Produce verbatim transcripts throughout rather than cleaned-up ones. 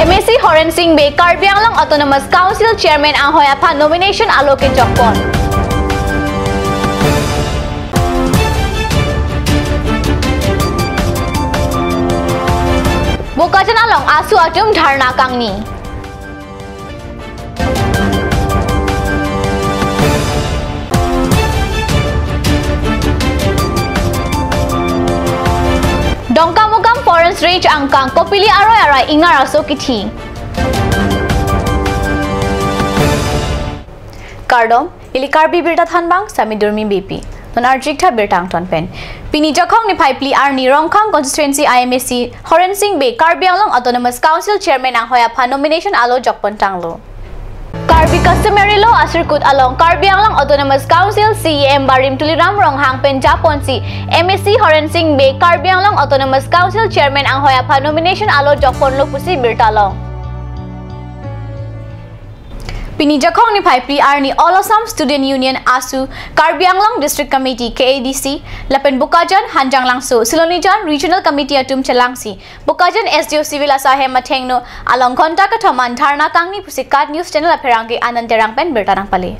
M A C Horen Sing Bey Karbi Anglong Autonomous Council Chairman anghoi aphan nomination alo kejokpon. Bokajan along ASU atum dharna kangni. Dongkamukam Forest Range angkang Kopili aroi arai ingnar aso kithi. Kardom, ili Karbi Birta thanbang, Sami Durmi Beypi. Non arjik tha birta angton pen. Pini Jakhong niphai phli arni Rongkhang constituency I M A C Horen Sing Bey Karbi Anglong Autonomous Council Chairman anghoi aphan nomination alo jokpon tanglo. Karbi Customary Law asirkut along Karbi Anglong Autonomous Council C E M Barim Tuliram Ronghang pen japonsi M A C Horen Sing Bey Karbi Anglong Autonomous Council Chairman anghoi aphan nomination alo jokponlo pusi birta long. Pini Jakhong niphai phli arni All Assam Student Union ASU, Karbi Anglong District Committee K A D C, lapen Bokajan, Hanjanglangso, Silonijan Regional Committee atum chelangsi Bokajan S D O Civil asai ahem athengno along ghonta kethom an dharna kangni pusi KAT News Channel apherangke Anand Terang pen birta nangpale.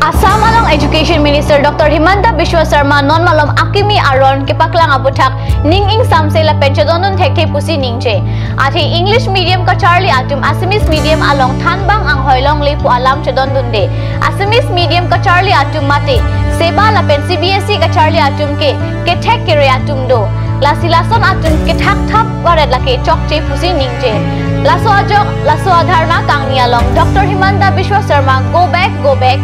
Assam along Education Minister Doctor Himanta Biswa Sarma non malom akimi aron kepaklang aputhak ning ingsamse lapen chedondun thekthe pusi ningje. Athe English medium kacharli atum Assamese medium along thanbang anghoi longle pu alam chedondunde. Assamese medium kacharli atum mate SEBA lapen C B S E kacharli atum ke kethek kere atum do. Lasi lason atum kethakthap varet lake chokche pusi ningje. Laso ajok, laso adharna kangni along Doctor Himanta Biswa Sarma go back, go back.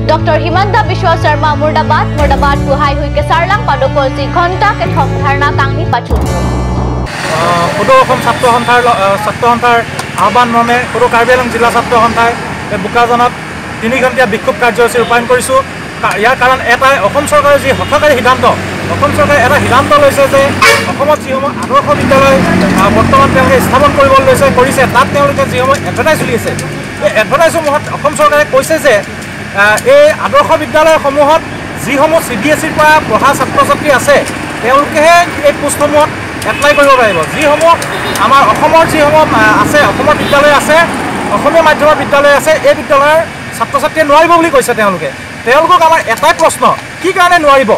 Doctor Himanta Biswa Sarma murdabad, murdabad pu haihui kesarlang padopolsi ghonta kethom dharna kangni pachun. আহ, সদৌ অসম ছাত্ৰ সন্থাৰ ল-, আহ, ছাত্ৰ সন্থাৰ আহ্বান মৰ্মে সদৌ কাৰ্বি আংলং জিলা ছাত্ৰ সন্থাই এই বোকাজানত তিনি ঘণ্টীয়া বিক্ষোভ কাৰ্যসূচী ৰূপায়ণ কৰিছোঁ। কা-, ইয়াৰ কাৰণ এটাই, অসম চৰকাৰে যি হঠকাৰী সিদ্ধান্ত, অসম চৰকাৰে এটা সিদ্ধান্ত লৈছে যে অসমত যিসমূহ আদৰ্শ বিদ্যালয়, আহ, বৰ্তমান তেওঁলোকে স্থাপন কৰিবলৈ লৈছে, কৰিছে, তাত তেওঁলোকে যিসমূহ এডভাৰটাইজ উলিয়াইছে, এই এডভাৰটাইজসমূহত অসম চৰকাৰে কৈছে যে, আহ, এই আদৰ্শ বিদ্যালয়সমূহত যিসমূহ চি বি এছ ইৰ পৰা পঢ়া ছাত্ৰ ছাত্ৰী আছে, তেওঁলোকেহে এই পোষ্টসমূহত এপ্লাই কৰিব পাৰিব। যিসমূহ আমাৰ অসমৰ যিসমূহ, আহ, আছে, অসমৰ বিদ্যালয় আছে, অসমীয়া মাধ্যমৰ বিদ্যালয় আছে, এই বিদ্যালয়ৰ ছাত্ৰ ছাত্ৰীয়ে নোৱাৰিব বুলি কৈছে তেওঁলোকে। তেওঁলোকক আমাৰ এটাই প্ৰশ্ন, কি কাৰণে নোৱাৰিব?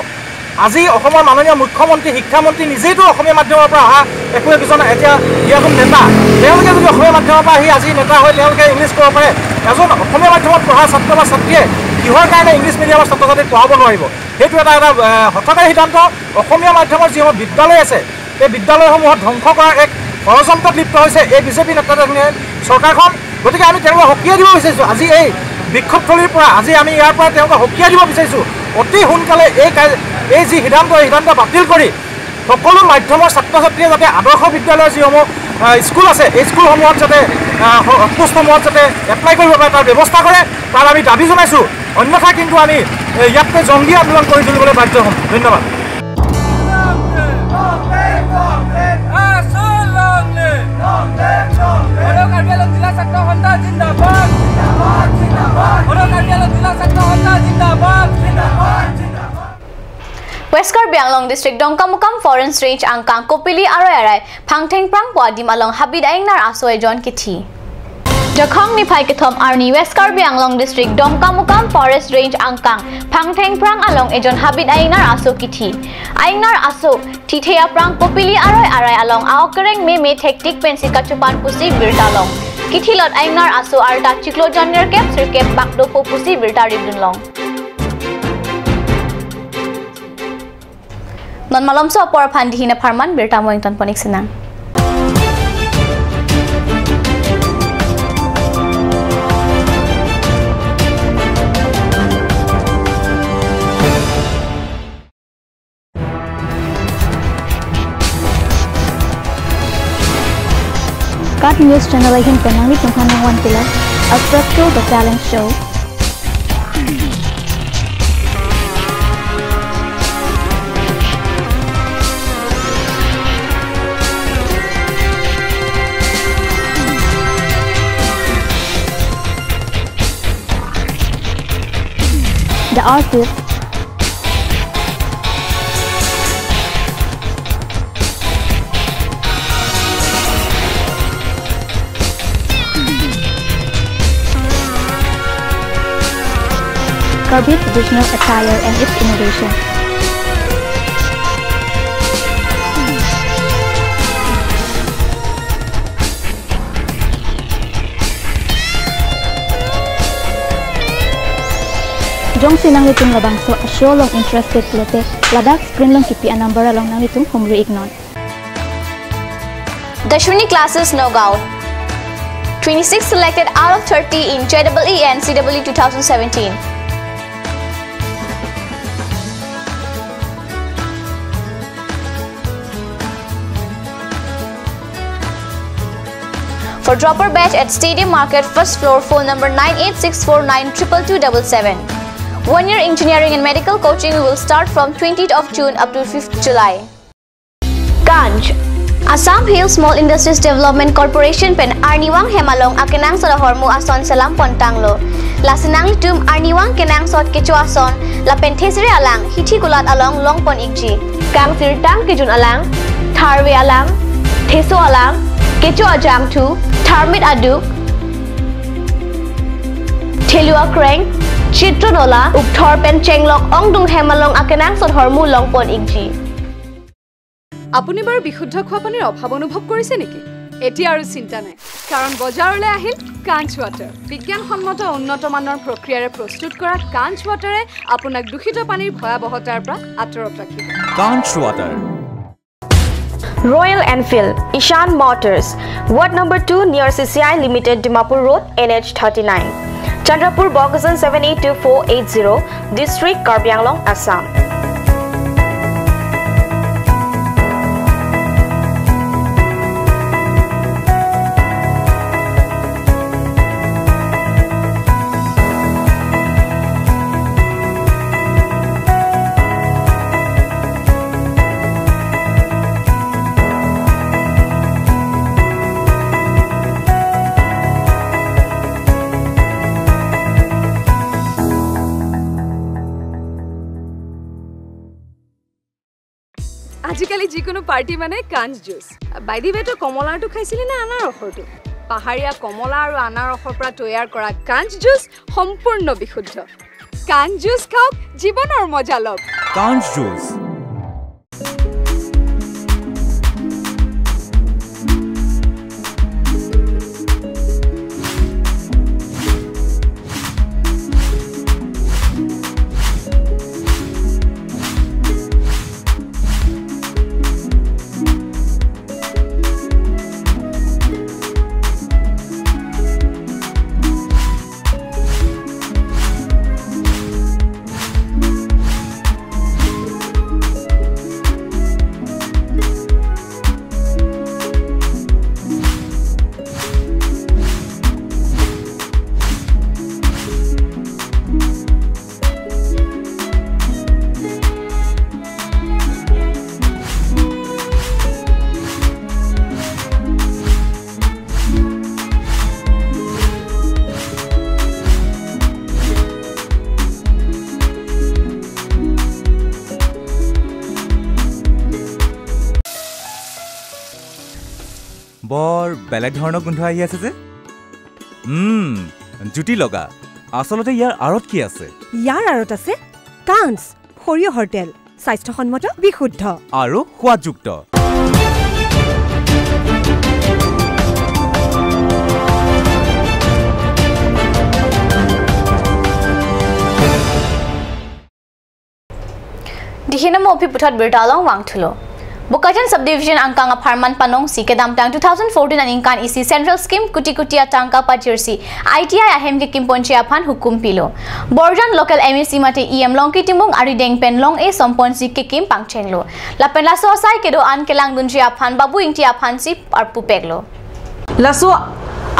আজি অসমৰ মাননীয় মুখ্যমন্ত্ৰী, শিক্ষামন্ত্ৰী নিজেইতো অসমীয়া মাধ্যমৰ পৰা অহা একো একোজন এতিয়া ইয়াতো নেতা। তেওঁলোকে যদি অসমীয়া মাধ্যমৰ পৰা আহি আজি নেতা হৈ তেওঁলোকে ইংলিছ ক'ব পাৰে, এজন অসমীয়া মাধ্যমত পঢ়া ছাত্ৰ বা ছাত্ৰীয়ে কিহৰ কাৰণে ইংলিছ মিডিয়ামৰ ছাত্ৰ ছাত্ৰীক পঢ়াব নোৱাৰিব? সেইটো এটা, এটা, আহ, হঠকাৰী সিদ্ধান্ত। অসমীয়া মাধ্যমৰ যিসমূহ বিদ্যালয় আছে, এই বিদ্যালয়সমূহত ধ্বংস কৰাৰ এক ষড়যন্ত্ৰত লিপ্ত হৈছে এই বিজেপি নেতৃত্বাধীন চৰকাৰখন। গতিকে আমি তেওঁলোকক সকীয়াই দিব বিচাৰিছোঁ। আজি এই বিক্ষোভস্থলীৰ পৰা, আজি আমি ইয়াৰ পৰা তেওঁলোকক সকীয়াই দিব বিচাৰিছোঁ। অতি সোনকালে এই কাৰ্য-, এই যি সিদ্ধান্ত, এই সিদ্ধান্ত বাতিল কৰি সকলো মাধ্যমৰ ছাত্ৰ ছাত্ৰীয়ে যাতে আদৰ্শ বিদ্যালয়ৰ যিসমূহ, আহ, স্কুল আছে, এই স্কুলসমূহত যাতে, আহ, স-, পোষ্টসমূহত যাতে এপ্লাই কৰিব পাৰে, তাৰ ব্যৱস্থা কৰে, তাৰ আমি দাবী জনাইছোঁ। অন্যথা কিন্তু আমি, এ, ইয়াতকৈ জংগী আন্দোলন কৰি তুলিবলৈ বাধ্য হ'ম। ধন্যবাদ। West Karbi Anglong District Dongkamukam Forest Range angkang Kopili aroi arai Phangthengphrang pu adim along habit a-ingnar aso ejon kithi. Jakhong niphai kethom arni West Karbi Anglong District Dongkamukam Forest Range angkang Phangthengphrang along ejon habit a-ingnar aso kithi. A-ingnar aso thithe aphrang Kopili aroi arai along a-ok kereng meme thektik pensi kachopan pusi birta long. Kithilot a-ingnar aso arta chiklo jon nerkep sirkep bak dopo pusi birta ripdun long. Non malomso apor aphan dihin apharman birta mo ingtonpon-ik sinang. KAT News Channel ahin pen nanglitumphan nangvan pila Aswetto The Talent Show. The Artist. Karbi traditional attire and its innovation. Jongsi nanglitum labangso a-show along interested pulote, ladak screen along kipi a-number along nanglitum humri iknon. Dashwini Classes Nagaon. Twenty-six selected out of thirty in J E E and C E E two thousand seventeen. For dropper batch at Stadium Market, first floor, phone number nine eight six four nine triple two double seven. One year engineering and medical coaching will start from twentieth of June up to fifth July. Kanj. Assam Hill Small Industries Development Corporation pen arnivang hem along akenangsot ahormu ason selam pontanglo. Lasi nanglitum arnivang kenangsot kecho ason lapen thesere alang hithi kulat along longpon ikji. Kangsirtang kejun alang, tharve alang, theso alang, kecho ajangthu, tharmit aduk, thelu akreng, chitro nola, ukthor pen chenglok ongdung hem along akenangsot ahormu longpon ikji. আপুনি বাৰু বিশুদ্ধ খোৱা পানীৰ অভাৱ অনুভৱ কৰিছে নেকি? এতিয়া আৰু চিন্তা নাই, কাৰণ বজাৰলৈ আহিল কাঞ্চ ৱাটাৰ। বিজ্ঞানসন্মত উন্নত মানৰ প্ৰক্ৰিয়াৰে প্ৰস্তুত কৰা কাঞ্চ ৱাটাৰে আপোনাক দূষিত পানীৰ ভয়াৱহতাৰ পৰা আঁতৰত ৰাখিব। Kanj Water. Royal Enfield, Ishan Motors, Ward number two near C C I Limited, Dimapur Road, N H thirty-nine. Chandrapur, Bokajan seven eight two four eight zero, District, Karbi Anglong, Assam. আজিকালি যিকোনো পাৰ্টি মানে কাঞ্চ juice. By the way, তই কমলাৰটো খাইছিলি নে আনাৰসৰটো? পাহাৰীয়া কমলা আৰু আনাৰসৰ পৰা তৈয়াৰ কৰা কাঞ্চ জুচ সম্পূৰ্ণ বিশুদ্ধ। কাঞ্চ জুচ খাওক, জীৱনৰ মজা লওক। Kanj Juice. বৰ বেলেগ ধৰণৰ গোন্ধ আহি আছে যে। উম, জুতি লগা। আচলতে ইয়াৰ আঁৰত কি আছে? ইয়াৰ আঁৰত আছে কাঞ্চ, সৰিয়হৰ তেল, স্বাস্থ্যসন্মত, বিশুদ্ধ। আৰু সোৱাদযুক্ত। Dihinamo aphi puthot birta along vangthulo. Bokajan Subdivision angkang apharman panongsi kedamtang two thousand fourteen aningkan isi Central Scheme kuti kuti atangka pajirsi I T I ahem kekim ponji aphan hukum pilo. Borjan local M A C mate E M Longki Timung arideng pen long-e somponsi kekim pangchenglo. Lapen laso asai kedo-an kelangdunji aphan Babu Ingti aphansi arpupeklo. Laso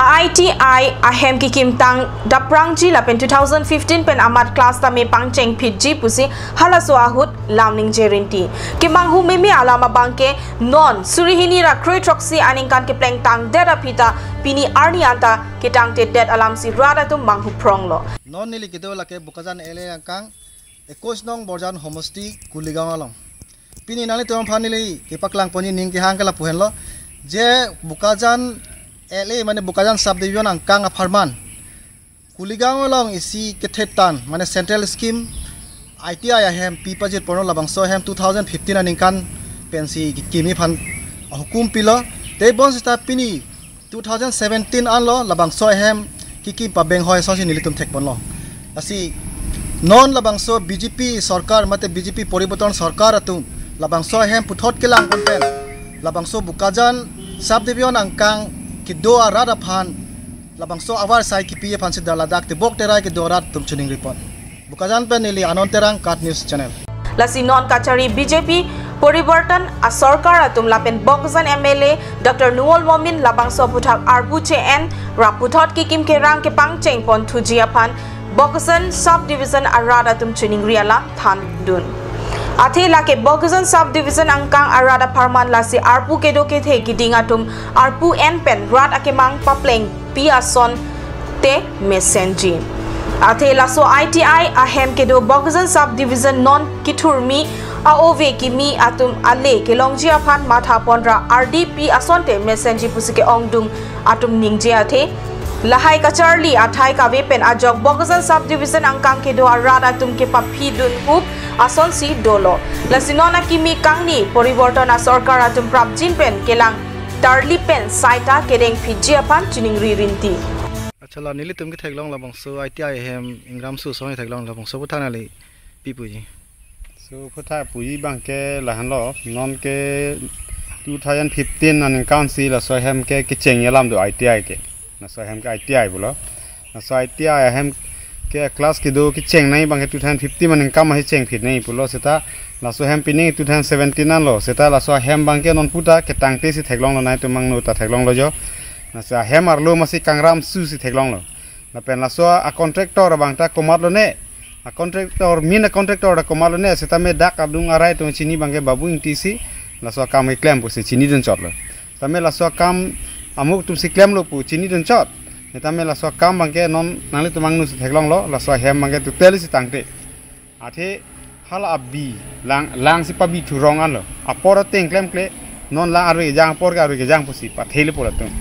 I T I ahem kekim tang daprangji lapen two thousand fifteen pen amat class tame pangcheng phitji pusi halaso ahut lam ningje rinti. Kemanghu meme alam abangke non suri hini ra kroi throksi aningkan kepleng tangdet aphi ta pini arni anta ketangtedet alamsi rat atum manghu phronglo. Non neli kedo lake Bokajan L A angkang, ekush nong Borjan Homosti, Kuligaon along. Pini nanglitum aphan neli kepaklang ponji ning kehang ke lapu henlo, je Bokajan L A mane Bokajan Subdivision angkang apharman Kuligang along isi kethe tan, mane central scheme I T I ahem pi pajirponlo, labangso ahem two thousand fifteen aningkan pensi kekimi aphan hukum pilo. Tebon seta pini two thousand seventeen anlo labangso ahem kekim pabeng hoi asonsi nelitum thekponlo. Lasi non labangso B J P sorkar mate B J P poriborton sorkar atum labangso ahem puthot kelang pon pen labangso Bokajan subdivision angkang kedo arat aphan labangso avar sai kipi aphansi dak ladak tebok terai kedo arat atum chiningripon. Bokajan pen neli Anon Terang, KAT News Channel. Lasi non kachari B J P poriborton asorkar atum lapen Bokajan M L A Doctor Nuwal Momin labangso aphuthak arpu che-en ra puthot kekim kerang kepangcheng pon thuji aphan Bokajan subdivision arat atum chiningri alam thandun. Athe lake Bokajan subdivision angkang arat apharman lasi arpu kedo kethe kiding atum arpu en pen rat akemang paplengpi ason te mesenji. Athe laso I T I ahem kedo Bokajan subdivision non kithurmi a-ove kimi atum ale kelongji aphan matha ponra R D P asonte mesenji pusi ke-ongdung atum ningje. Athe lahai kacharli athai kave pen ajok Bokajan subdivision angkang kedo arat atum kepaphidun hup asonsi dolo. Lasi non akimi kangni poriborton asorkar atum prapjin pen kelang tarli pen saita kedeng phitji aphan chiningri rinti. Achala nelitum ketheklong labangso I T I ahem ingram su asonsi theklong, labangso aphuthak nangli pi puji? So aphuthak puji abangke lahenlo, non ke two thousand fifteen aningkansi laso ahem ke kecheng alam do I T I ke. Laso ahem ke I T I pulo. Laso I T I ahem ke class kedo kecheng nangji abangke two thousand fifteen aningkan ahi chengphit nangji pulo seta laso ahem pining two thousand seventeen anlo seta laso ahem abangke non puta ketangtesi theklonglo, nangtum angno ta theklonglo jo. Laso ahem arlo masi kangram susi theklonglo. Lapen laso a-contractor abang ta komatlo ne. A-contractor, main a-contractor ta komatlo ne. Setame dak adung arai atum chini abangke Babu Ingti si laso akam keklem pusi chinidun chotlo. Tame laso akam amuk atumsi klemlo pu chinidun chot. Setame laso akam abangke non nanglitum angno si theklonglo. Laso ahem abangke totally si tangte. Athe hala abi lang, langsi pabi thurong anlo. Apor ateng klemkle, non lang arve kejang, apor ke arve kejang pusi pathele pura tung.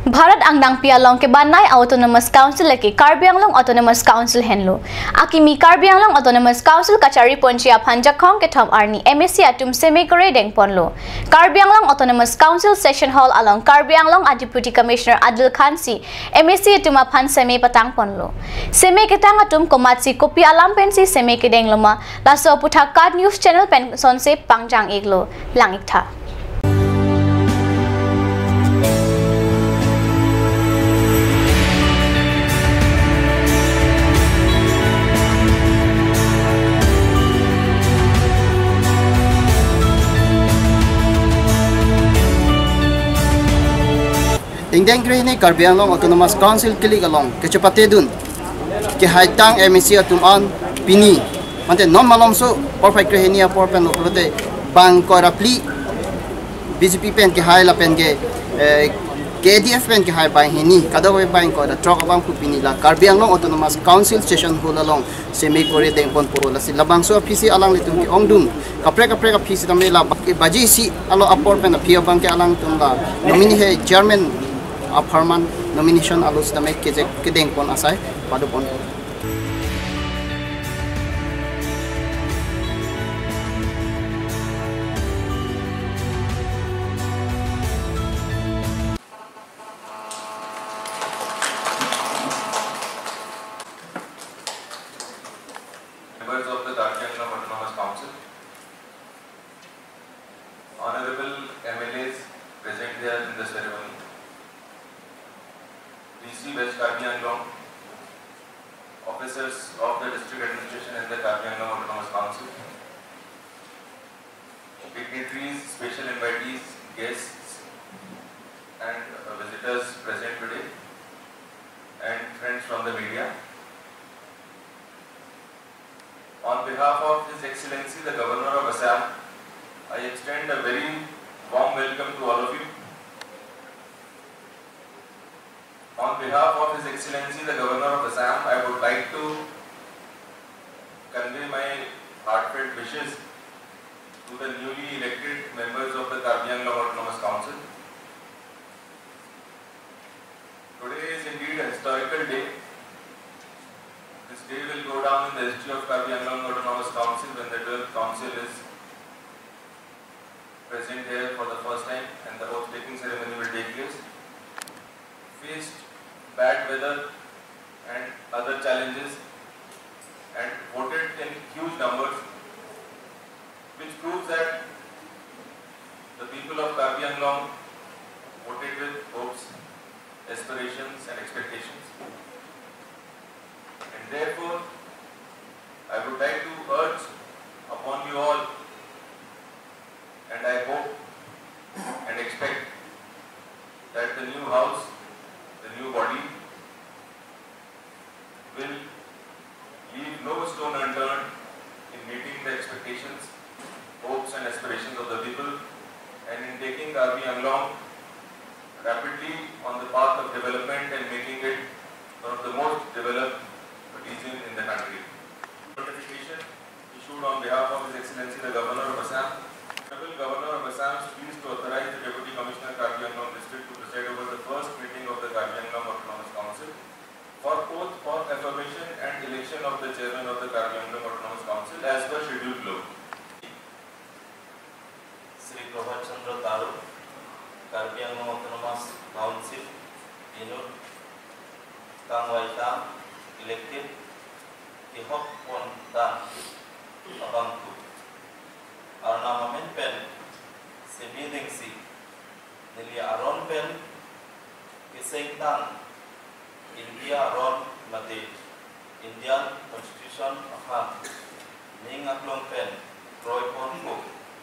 Bharat angdengpi along kebanai Autonomous Council lake Karbi Anglong Autonomous Council henlo. Akimi Karbi Anglong Autonomous Council kachari ponji aphan Jakhong kethom arni M A C atum seme kore dengponlo. Karbi Anglong Autonomous Council Session Hall along Karbi Anglong a-Deputy Commissioner Adil Khan si M A C atum aphan seme patang ponlo. Seme ketang atum komatsi kopi alam pensi seme kedeng loma, laso aphuthak KAT News Channel pen sonse pangjang iklo, lang iktha. Ingdeng krehini Karbi Anglong Autonomous Council kilik along kechepatedun kehaitang M A C atum an pini, mate non malomso porphai krehini apor pen lo pulote bang ingkoi ra phli B J P pen kehai lapen ke, eh, K D F pen kehai banghini, kadokave bang ingkoi ra throk abang pu pini la Karbi Anglong Autonomous Council Session Hall along seme kore dengponpo. Lasi labangso aphisi alanglitum ke-ongdung kaprek kaprek aphisi tame la ba-, baji isi alo apor pen aphi abangke alangtum la nominee he chairman apharman nomination alo sitame keje kedengpon asai padoponpo. Members of the Karbi Anglong Autonomous Council, Honorable M L As present here in the ceremony, D C West Karbi Anglong, officers of the district administration and the Karbi Anglong Autonomous Council, dignitaries, special invitees, guests, and, uh, visitors present today, and friends from the media. On behalf of His Excellency the Governor of Assam, I extend a very warm welcome to all of you. On behalf of His Excellency the Governor of Assam, I would like to convey my heartfelt wishes to the newly elected members of the Karbi Anglong Autonomous Council. Today is indeed a historical day. This day will go down in the history of Karbi Anglong Autonomous Council when the twelfth Council is present here for the first time and the oath-taking ceremony will take place. Faced bad weather and other challenges and voted in huge numbers, which proves that the people of Karbi Anglong voted with hopes, aspirations and expectations. And therefore, I would like to urge upon you all, and I hope and expect that the new house, the new body, will leave no stone unturned in meeting the expectations, hopes and aspirations of the people and in taking Karbi Anglong rapidly on the path of development and making it one of the most developed region in the country. Notification issued on behalf of His Excellency the Governor of Assam. Honorable Governor of Assam is pleased to authorize the Deputy Commissioner Karbi Anglong District to preside over the first meeting of the Karbi Anglong Autonomous Council for oath for affirmation and election of the chairman of the Karbi Anglong Autonomous Council as per schedule below. Sri Prabhat Chandra Taro, Karbi Anglong Autonomous Council inut kangvai ta elected, kehok pon tang abangphu Arnam amen pen seme dengsi neli aron pen kesengtang India aron mate Indian Constitution aphan ning aklong pen kroi pon ko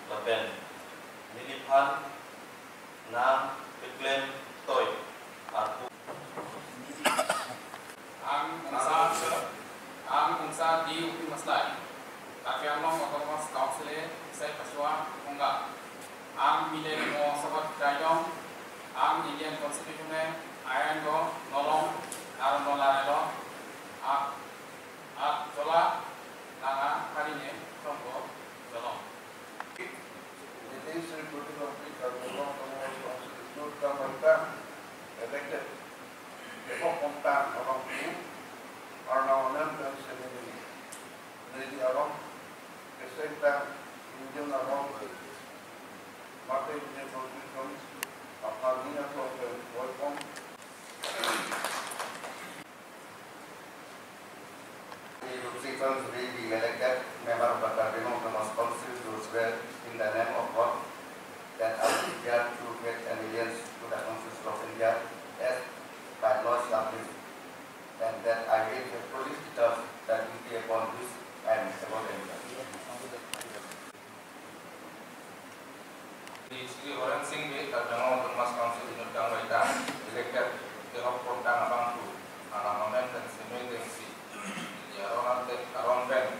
lapen neliphan nangpeklem toi arpu. Ang Kongsa, ang Kongsa D. Upi Maslai, Karbi Anglong Autonomous Council e sai pasua kongga. Ang mile mo sabat kaidong, ang Indian Constitution e ayan go nolong, ar nolarelo, ak, ak jola, nanga hari ne, tonggo jolong. Neli Sri Pradeep Rongpi, Karbi Anglong Autonomous Council inut kangvai ta elected, kehok pon tang abangphu Arnam amen pen seme dengsi neli aron kesengtang Indian aron mate Indian Constitution aphan ning aklong pen kroi pon. Sri Rup Singh Chouhan Juri being elected member of the Karbi Anglong Autonomous Council, do swear in the name of God that I will bear true faith and allegiance to the Constitution of India as by law established, and that I will faithfully discharge the duty upon which I am about to enter. Sri Horen Sing Bey, Karbi Anglong Autonomous Council inut kangvai ta elected, kehok pon tang abangphu Arnam amen pen seme dengsi neli aron ante, aron pen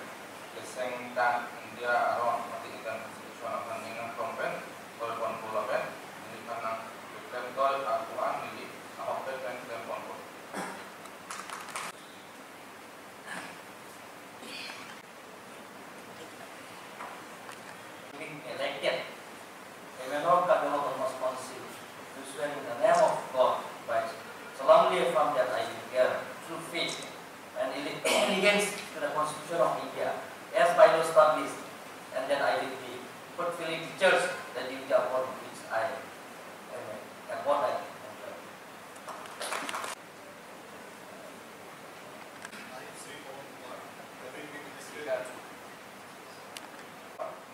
kesengtang India aron mate Indian Constitution aphan ning aklong pen kroi pon ko lapen neliphan nangpeklem toi arpu an neli ahokpet pen klem pon ko. Being elected a member of Karbi Anglong Autonomous Council, do swear in the name of God by solemnly affirm that I will bear true faith and alle-, allegiance to the Constitution of India as by law established, and that I will be faithfully discharge the duty upon which I am about to enter. I, Sri Pawan Kumar, having been elected,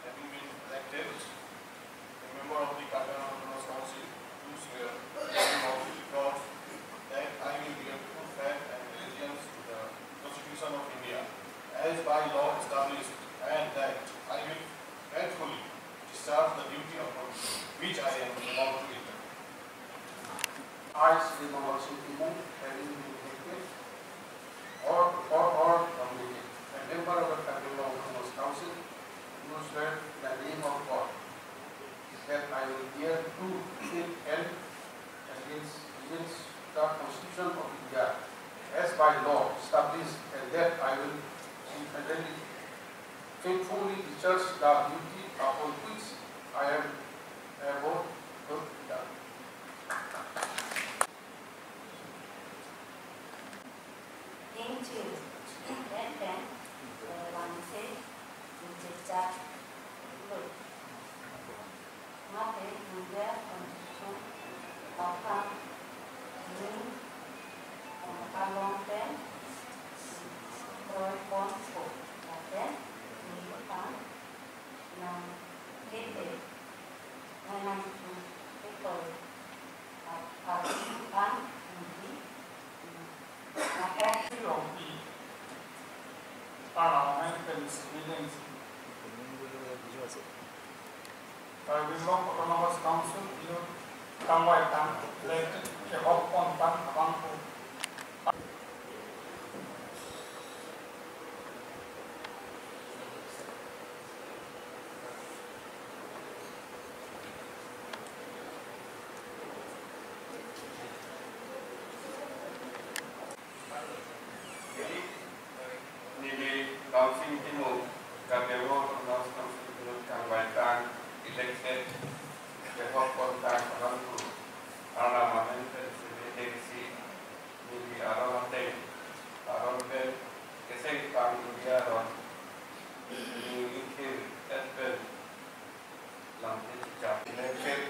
having been elected a member of the Karbi Anglong Autonomous Council, do swear in the name of God that I will bear true faith and allegiance to the Constitution of India as by law established, and that I will faithfully discharge the duty upon which I am about to enter. I, Sri Mangal Singh Timung, having been elected or, or, or nominated a member of the Karbi Anglong Autonomous Council, do swear in the name of God that I will bear true faith and allegiance, allegiance the Constitution of India as by law established, and that I will faithfully, faithfully discharge the duty upon which I am about to enter. Ingchil, pen pen, eh, vangse, ingchil chak, lut. Mate India Constitution aphan ning, eh, along pen kroiponpo, lapen nephan nangkete, eh, nangkete, a, a, an, neli, Longpi, Arnam Amen pen Seme Dengsi. Karbi Anglong Autonomous Council inut kangvaitang, elected kehok pontang abangphu. Neli Ramsing Timung, Karbi Anglong Autonomous Council inut kangvaitang, elected kehok pontang abangphu, Arnam Amen pen Seme Dengsi, neli aron ateng, aron pen kesengtang India aron, neli ingthir et pen lamthe chicham. Elected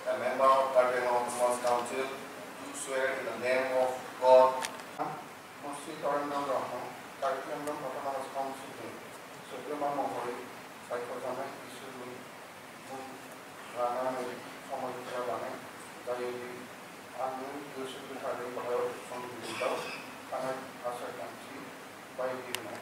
a member of Karbi Anglong Autonomous Council, do swear in the name of God. Mosi Torendon Ronghang, Karbi Anglong Autonomous Council ni Suprema Monghori, Saiko Jamai Isur ni Mung Rana ni Somoi Kira Bane, Dayodi, Anu Yusuf Bihari Bayo Song Bidau, Anak Asar Kamsi, Bai Bina.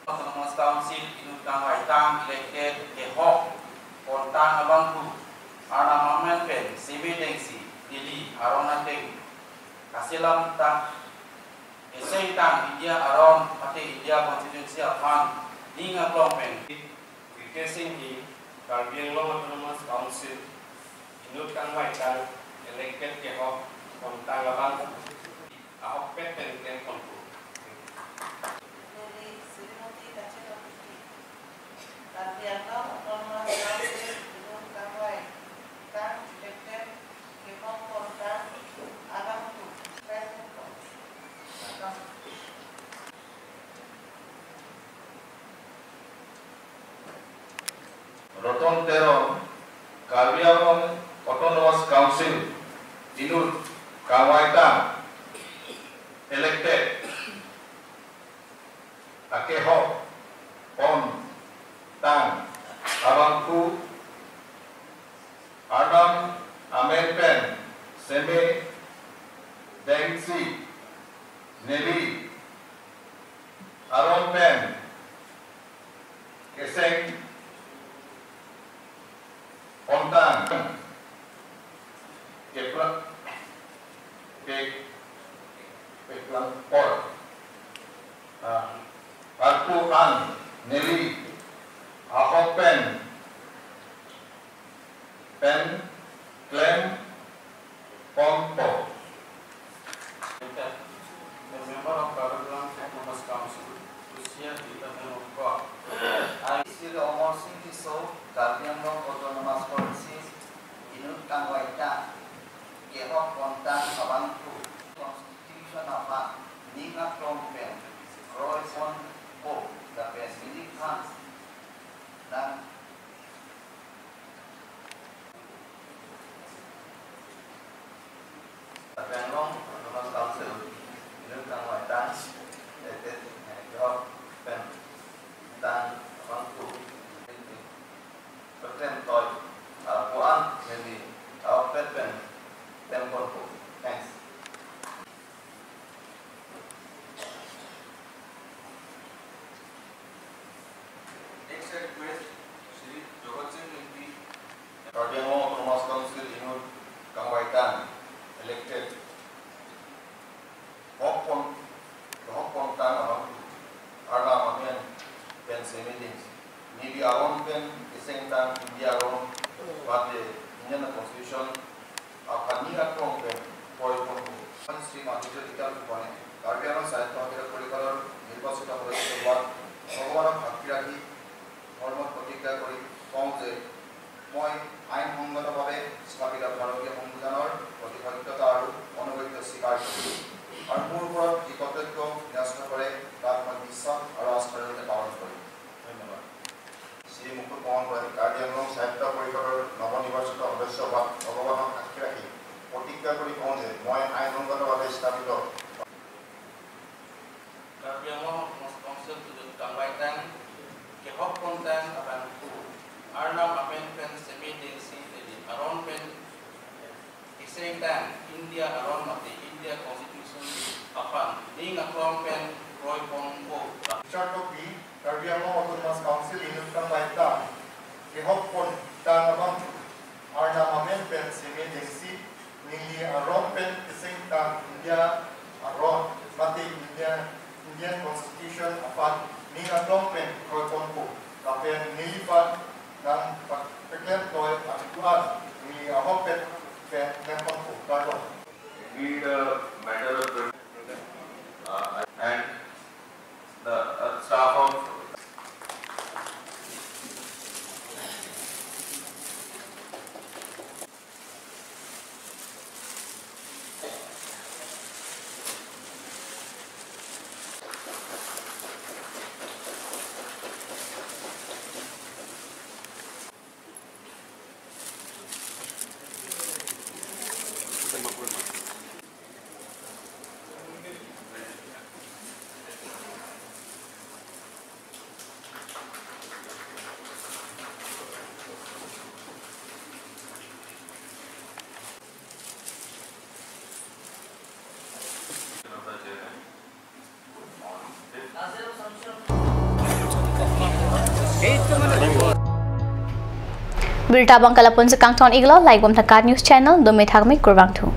Autonomous Council inut kangvaitang, elected kehok pontang abangphu, Arnam Amen pen Seme Dengsi, neli aron ateng, kaselamtang, kesengtang India aron, mate India Constitution aphan ning aklong pen. Vikesh Ingti, Karbi Anglong Autonomous Council inut kangvaitang, elected kehok pontang abangphu, ahokpet pen klem ponpo. Neli Srimoti Kachelo Ingti, Karbi Anglong Autonomous Council inut kangvaitang, elected kehok pontang abangphu, klem ponpo. Roton Teron, Karbi Anglong Autonomous Council inut kangvaitang, elected akehok pontang abangphu, Arnam Amen pen Seme Dengsi, neli aron pen keseng pontang, kepla, ke, keplang por, ah, arpu an neli ahok pen pen klem ponpo. A member of Karbi Anglong Autonomous Council, to share with the name of God. I, Sri Amar Sing Tisso, Karbi Anglong Autonomous Council inut kangvaitang, kehok pontang abangphu, Constitution aphan ning aklong pen kroiponpo, lapen neliphan nang Karbi Anglong Autonomous Council inut kangvaitang, elected, eh, kehok pontang abangphu, paklem toi, ah, puan neli, ah, ahokpet pen klem ponpo. Thanks. Next request, Neli aron pen kesengtang India aron mate Indian Constitution aphan ning aklong pen kroiponpo. Shrimati Jyotika Phukone, Karbi Anglong Sahitya Hakira Porishador nirbachito sodosyo hobar Bhagwanon sakshi rakhi, dhormot protikja kori kong je, moi ainsonghotobhabe sthapito Bharatiyo Sambidhanor proti sotyota aru onobetyo sikar kori, aru mur uporot ji kortobyo ন্যস্ত কৰে, তাক মই বিশ্বাস আৰু আস্থাৰ সৈতে পালন কৰিম। ধন্যবাদ। শ্ৰী মুকুট মোহন ৰয়, কাৰ্বি আংলং সাহিত্য পৰিষদৰ নৱনিৰ্বাচিত সদস্য হোৱাত ভগৱানক সাক্ষী ৰাখি প্ৰতিজ্ঞা কৰি কওঁ যে মই আইনসংগতভাৱে স্থাপিত Karbi Anglong Autonomous Council tudut kangvaitang, kehokpontang abangphu, Arnam amen pen seme dengsi neli aron pen kesengtang India aron mate India Constitution aphan ning aklong pen kroiponpo. Richard Tokbi, Karbi Anglong Autonomous Council inut kangvaitang, kehokpontang abangphu, Arnam amen pen seme dengsi neli aron pen kesengtang India aron mate India, Indian Constitution aphan ning aklong pen kroiponpo. Lapen neliphan nangpaklemtoi aduan neli ahokpet pen klem ponpo. Kardom. Read a matter of, uh, and the, uh, staff of Birta abang ke lapu-an si kangton iklo, like bom tha KAT News Channel, dome thakme, kurvangthu.